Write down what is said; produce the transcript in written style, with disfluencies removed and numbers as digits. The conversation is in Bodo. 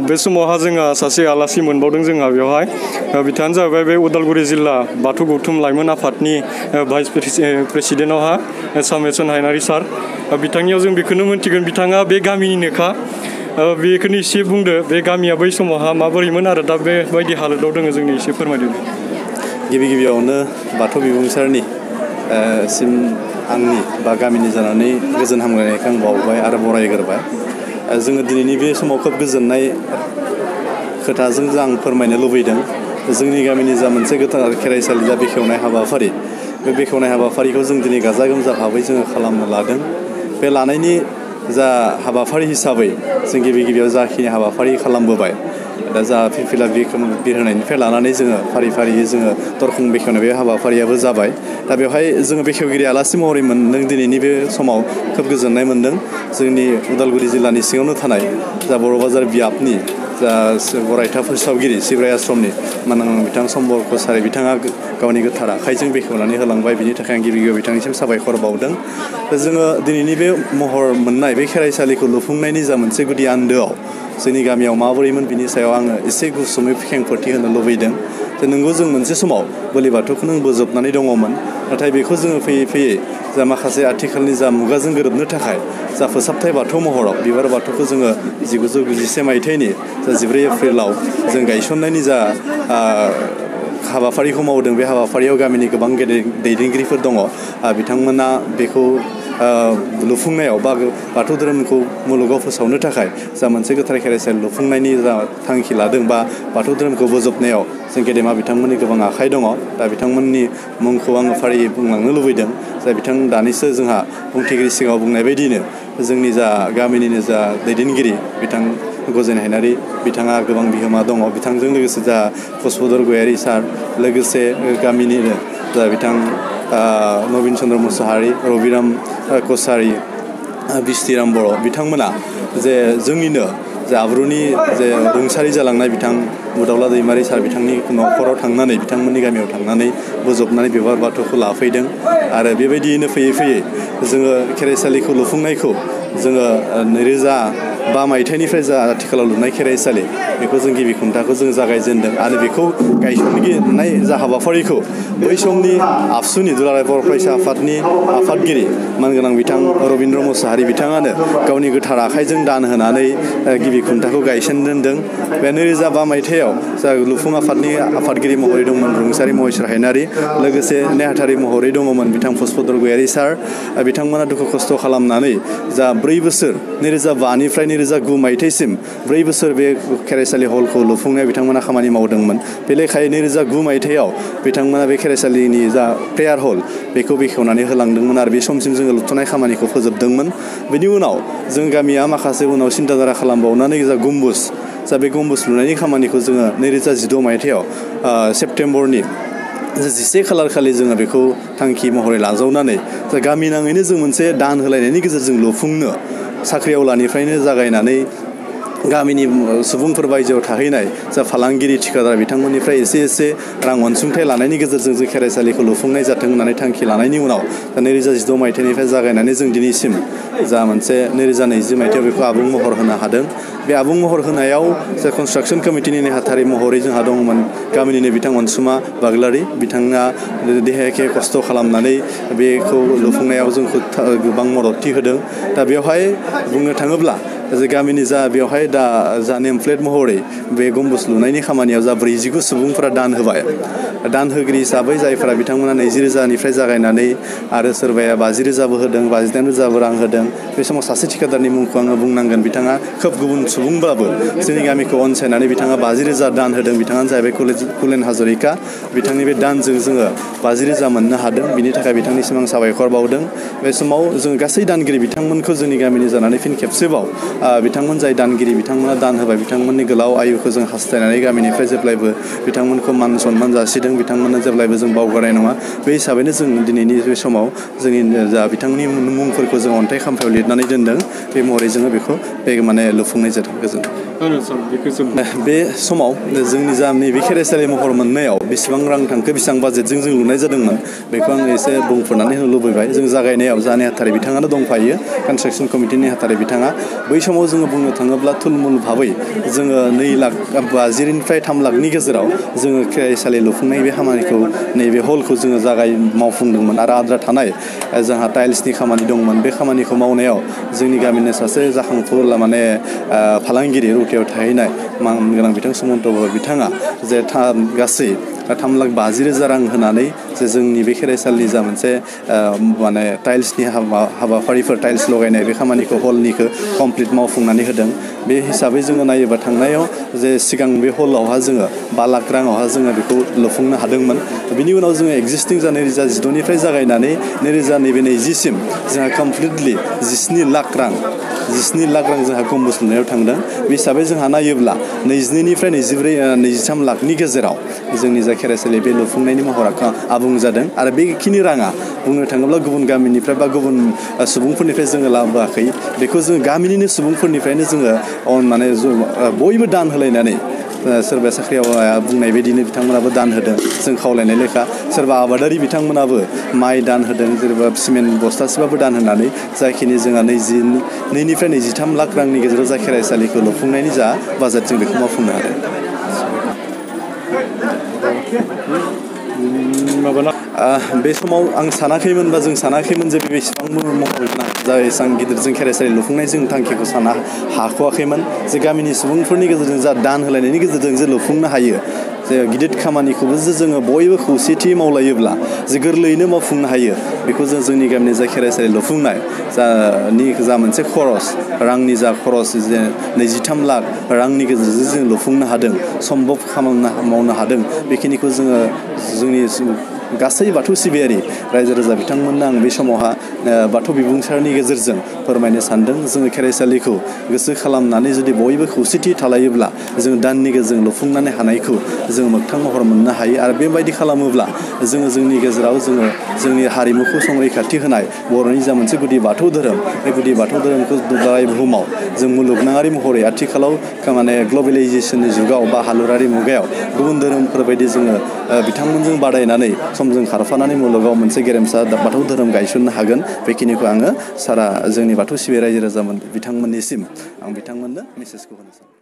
बे समावहा जोंहा सासे आलासि मोनबावदों जोंहा बेवहाय बिथाङानो जाबाय बे उदालगुरि जिल्ला बाथौ गौथुम लाइमोन आफादनि भाइस प्रेसिडेन्टआवहा सामेसन हायनारि सार बिथांनियाव जों बेखौनो मोनथिगोन बिथाङा बे गामिनिनोखा बेखौनो एसे बुंदो बे गामिया बै समावहा माबोरैमोन आरो दा बेबायदि हालोदाव दङ जोंनो एसे फोरमायदो गिबियावनो बाथौ बिबुंसारनि सिम आंनि बा गामिनि जानानै गोजोन हामलायनायखौ आं बावबाय आरो बरायग्रोबाय जोङो दिनैनि बे समाव खोब गोजोननाय खोथाजों आं फोरमायनो लुबैदों जोंनि गामिनि जा मोनसे गोथार खेराइसालि जा बेखेवनाय हाबाफारि बे बेखेवनाय हाबाफारिखौ जों दिनै गाजा गोमजा भाबै जोङो खालामनो लादों बे लानायनि जा हाबाफारि हिसाबै जों गिबियाव जाखिनि हाबाफारि खालामबोबाय दा जा फिरफिला बिर होनायनिफ्राय लानानै जोङो फारि फारियै जोङो दरखं बेखेवनाय बे हाबाफारियाबो जाबाय दा बेवहाय जोङो बेखेवगिरि आलासि महरै मोनदों दिनैनि बे समाव खोब गोजोननाय मोनदों जोंनि उदालगुरि जिल्लानि सिङावनो थानाय जा बर' बाजार बियाबनि जा बरायथा फोसावगिरि सिब्राय आश्रमनि मानगोनां बिथां सम्बर कसारि बिथाङा गावनि गोथार आखाइजों बेखेवनानै होलांबाय बिनि थाखाय आं गिबियाव बिथांनिसिम साबायखर बावदों जोङो दिनैनि बे महर मोननाय बे खेराइसालिखौ लुफुंनायनि जा मोनसे गुदि आन्दोआव जोंनि गामियाव माबोरैमोन बिनि सायाव आङो एसे गुसुङै खेंफोरथि होनो लुबैदों जे नोंगौ जों मोनसे समाव बोलि बाथौखौनो बोजबनानै दङमोन नाथाय बेखौ जोङो फैयै जा माखासे आथिखालनि जा मुगाजों गोरोबनो थाखाय जा फोसाबथाय बाथौ महराव बिबार बाथौखौ जोङो 1991 मायथाइनि जा 14 एप्रिलाव जों गायसननायनि जा हाबाफारिखौ मावदों बे हाबाफारियाव गामिनि गोबां दैदेनगिरिफोर दङ बिथांमोना बेखौ लुफुंनायाव बा बाथौ धोरोमखौ मुलुगाव फोसावनो थाखाय जा मोनसे गोथार खेराइसालि लुफुंनायनि जा थांखि लादों बा बाथौ धोरोमखौ बोजबनायाव जों गेदेमा बिथांमोननि गोबां आखाइ दङ दा बिथांमोननि मुंखौ आङो फारियै बुंलांनो लुबैदों जाय बिथां दानिसो जोंहा बुंथिगिरि सिगाङाव बुंनाय बायदिनो जोंनि जा गामिनिनो जा दैदेनगिरि बिथां गजेन हायनारि बिथाङा गोबां बिहोमा दङ बिथांजों लोगोसे जा पुष्पधर गयारि सार लोगोसे गामिनिनो जा बिथां नबिन चन्द्र मुसाहारि रबिराम कसारि बिस्थिराम बर' बिथांमोना जे जोंनिनो जे आब्रुनि जे रुंसारि जालांनाय बिथां मुदावला दैमारि सार बिथांनि न'खराव थांनानै बिथांमोननि गामियाव थांनानै बोजबनानै बिबार बाथौखौ लाफैदों आरो बेबायदियैनो फैयै जोङो खेराइसालिखौ लुफुंनायखौ जोङो 2005 मायथाइनिफ्राय जा आथिखालाव लुनाय खेराइसालि बेखौ जों गिबि खुंथाखौ जों जागायजेनदों आरो बेखौ गायसननाय जा हाबाफारिखौ बै समनि आबसुनि दुलाराय बर' फरायसा आफादनि आफादगिरि मानगोनां बिथां रबिन्द्र मुसाहारि बिथाङानो गावनि गोथार आखाइजों दान होनानै गिबि खुंथाखौ गायसनदों बे 2005 मायथाइयाव जा लुफुं आफादनि आफादगिरि महरै दंमोन रुंसारि महेश्वर हायनारि लोगोसे नेहाथारि महरै दङमोन बिथां पुष्पधर गयारि सार बिथांमोना दुखु खस्थ' खालामनानै जा 4 बोसोर 2005 निफ्राय 2009 मायथाइसिम 4 बोसोर बे खेराइसालि हलखौ लुफुंनायाव बिथांमोना खामानि मावदोंमोन बे लेखायै 2009 मायथाइयाव बिथांमोना बे खेराइसालिनि जा प्रेयार हल बेखौ बेखेवनानै होलांदोंमोन आरो बे समसिम जोङो लुथुनाय खामानिखौ फोजोबदोंमोन बेनि उनाव जों गामिया माखासे उनाव सिन्थाधारा खालामबावनानै जा गम्बुज जा बे गम्बुज लुनायनि खामानिखौ जोङो 2016 मायथाइयाव सेप्तेम्बरनि 11 खालार खालि जोङो बेखौ थांखि महरै लाजावनानै जा गामि नाङैनो जों मोनसे दान होलायनायनि गेजेरजों लुफुंनो साख्रिआवलानिफ्रायनो जागायनानै गामिनि सुबुंफोर बायजोआव थाहैनाय जा फालांगिरि थिखादार बिथांमोननिफ्राय एसे रां अनसुंथाइ लानायनि गेजेरजों जों खेराइसालिखौ लुफुंनाय जाथों होननानै थांखि लानायनि उनाव 2016 मायथाइनिफ्राय जागायनानै जों दिनैसिम जा मोनसे 2020 मायथाइयाव बेखौ आबुं महर होनो हादों बे आबुं महर होनायाव जा कनस्ट्राक्सन कमिटिनि नेहाथारि महरै जोंहा दंमोन गामिनिनो बिथां अनसुमा बाग्लारि बिथाङा देहायखे खस्थ' खालामनानै बेखौ लुफुंनायाव जोंखौ गोबां मददथि होदों दा बेवहाय बुंनो थाङोब्ला जे गामिनि जा बेवहाय दा जा नेम प्लेट महरै बे गम्बुज लुनायनि खामानियाव जा 49 सुबुंफोरा दान होबाय दान होगिरि हिसाबै जायफोरा बिथांमोना 20,000निफ्राय जागायनानै आरो सोरबाया 50,000बो होदों 58,000बो रां होदों बे समाव सासे थिखादारनि मुंखौ आङो बुंनांगोन बिथाङा खोब गुबुन सुबुंब्लाबो जोंनि गामिखौ अनसायनानै बिथाङा 50,000 दान होदों बिथाङानो जाहैबाय कुलेन हाजरिका बिथांनि बे दानजों जोङो 50,000 मोननो हादों बिनि थाखाय बिथांनिसिम आं साबायखर बावदों बे समाव जों गासै दानगिरि बिथांमोनखौ जोंनि गामिनि जानानै फिन खेबसेबाव बिथांमोन जाय दानगिरि बिथांमोना दान होबाय बिथांमोननि गोलाव आयुखौ जों हास्थायनानै गामिनिफ्राय जेब्लायबो बिथांमोनखौ मान सनमान जासिदों बिथांमोननो जेब्लायबो जों बावगारनाय नङा बे हिसाबैनो जों दिनैनि बे समाव जोंनि जा बिथांनि मुंफोरखौ जों अन्थाइ खाम्फायाव लिरनानै दोनदों बे महरै जोङो बेखौ लुफुंनाय जादों गोजोन्थों बे समाव जोंनि जा नैबे खेराइसालि महर मोननायाव बेसेबां रां थांखो बेसेबां बाजेटजों जों लुनाय जादोंमोन बेखौ आङो एसे बुंफोरनानै होनो लुबैबाय जों जागायनायाव जा नेहाथारि बिथाङानो दंफायो कनस्ट्राक्सन कमिटिनि नेहाथारि बिथाङा बै समाव जोङो बुंनो थाङोब्ला थुलमुल भाबै जोङो 2,50,000निफ्राय 3 लाखनि गेजेराव जोङो खेराइसालि लुफुंनाय बे खामानिखौ नैबे हलखौ जोङो मावफुंदोंमोन आरो आद्रा थानाय जोंहा टाइल्सनि खामानि दंमोन बे खामानिखौ मावनायाव जोंनि गामिनि सासे जाखांफुर माने फालांगिरि रौतायाव थाहैनाय मान गोनां बिथां सुमन्त बिथाङा जे गासै 3,50,000 रां होनानै जे जोंनि बे खेराइसालिनि जा मोनसे माने टाइल्सनि हाबाफारिफोर टाइल्स लगायनाय बे खामानिखौ हलनिखौ कमप्लिट मावफुंनानै होदों बे हिसाबै जोङो नायोबा थांनायाव जे सिगां बे हलावहा जोङो 5 लाख राङावहा जोङो बेखौ लुफुंनो हादोंमोन बिनि उनाव जोङो एक्जिस्टिं जा 2012निफ्राय जागायनानै 2020सिम जोंहा कमप्लिटलि 17 लाख रां जोंहा गम्बुज लुनायाव थांदों बे हिसाबै जोंहा नायोब्ला 22निफ्राय 23 लाखनि गेजेराव जोंनि जा खेराइसालि बे लुफुंनायनि महरा आबुं जादों आरो बेखिनि राङा बुंनो थाङोब्ला गुबुन गामिनिफ्राय बा गुबुन सुबुंफोरनिफ्राय जोङो लाबोआखै बेखौ जोङो गामिनिनो सुबुंफोरनिफ्रायनो जोङो माने बयबो दान होलायनानै सोरबा साख्रियाव बुंनाय बायदिनो बिथांमोनाबो दान होदों जों खावलायनाय लेखा सोरबा आबादारि बिथांमोनाबो माइ दान होदों जेनेबा सिमेन्ट बस्थासेबाबो दान होनानै जाखिनि जोंहा 22निफ्राय 23 लाख रांनि गेजेराव जा खेराइसालिखौ लुफुंनायनि जा बाजेट जों बेखौ मावफुंनो हादों बे समाव आं सानाखैमोन बा जों सानाखैमोन जे बेसेबां महर गोनां जा एसेबां गिदिर जों खेराइसालि लुफुंनाय जों थांखिखौ साननो हाख'वाखैमोन जे गामिनि सुबुंफोरनि गेजेरजों जा दान होलायनायनि गेजेरजों जे लुफुंनो हायो जे गिदिर खामानिखौबो जे जोङो बयबो खौसेथि मावलायोब्ला जे गोरलैयैनो मावफुंनो हायो बेखौ जोंनि गामिनि जा खेराइसालि लुफुंनाय जा मोनसे खरस रांनि जा खरस जे 23 लाख रांनि गेजेरजों जों लुफुंनो हादों सम्भब मावनो हादों बेखिनिखौ जोङो जोंनि गासै बाथौ सिबियारि रायजो राजा बिथांमोननो आं बे समावहा बाथौ बिबुंसारनि गेजेरजों फोरमायनो सानदों जोङो खेराइसालिखौ गोसो खालामनानै जुदि बयबो खौसेथि थालायोब्ला जों दाननि गेजेरजों लुफुंनानै हानायखौ जों मोगथां महर मोननो हायो आरो बेबायदि खालामोब्ला जोङो जोंनि गेजेराव जोङो जोंनि हारिमुखौ संरैखाथि होनाय बर'नि जा मोनसे गुदि बाथौ धोरोम बे गुदि बाथौ धोरोमखौ दुलाराय बुहुमाव जों मुलुगनाङारि महरै आथिखालाव माने ग्लबेलाइजेसननि जुगाव बा हालुरारि मुगायाव गुबुन धोरोमफोरबायदि जोङो बिथांमोनजों बादायनानै समजों खारफानानै मुलुगाव मोनसे गेरेमसा बाथौ धोरोम गायसननो हागोन बेखिनिखौ आङो सारा जोंनि बाथौ सिबियारि रायजो राजामोन बिथांमोननिसिम आं बिथांमोननो मेसेजखौ होनो सानो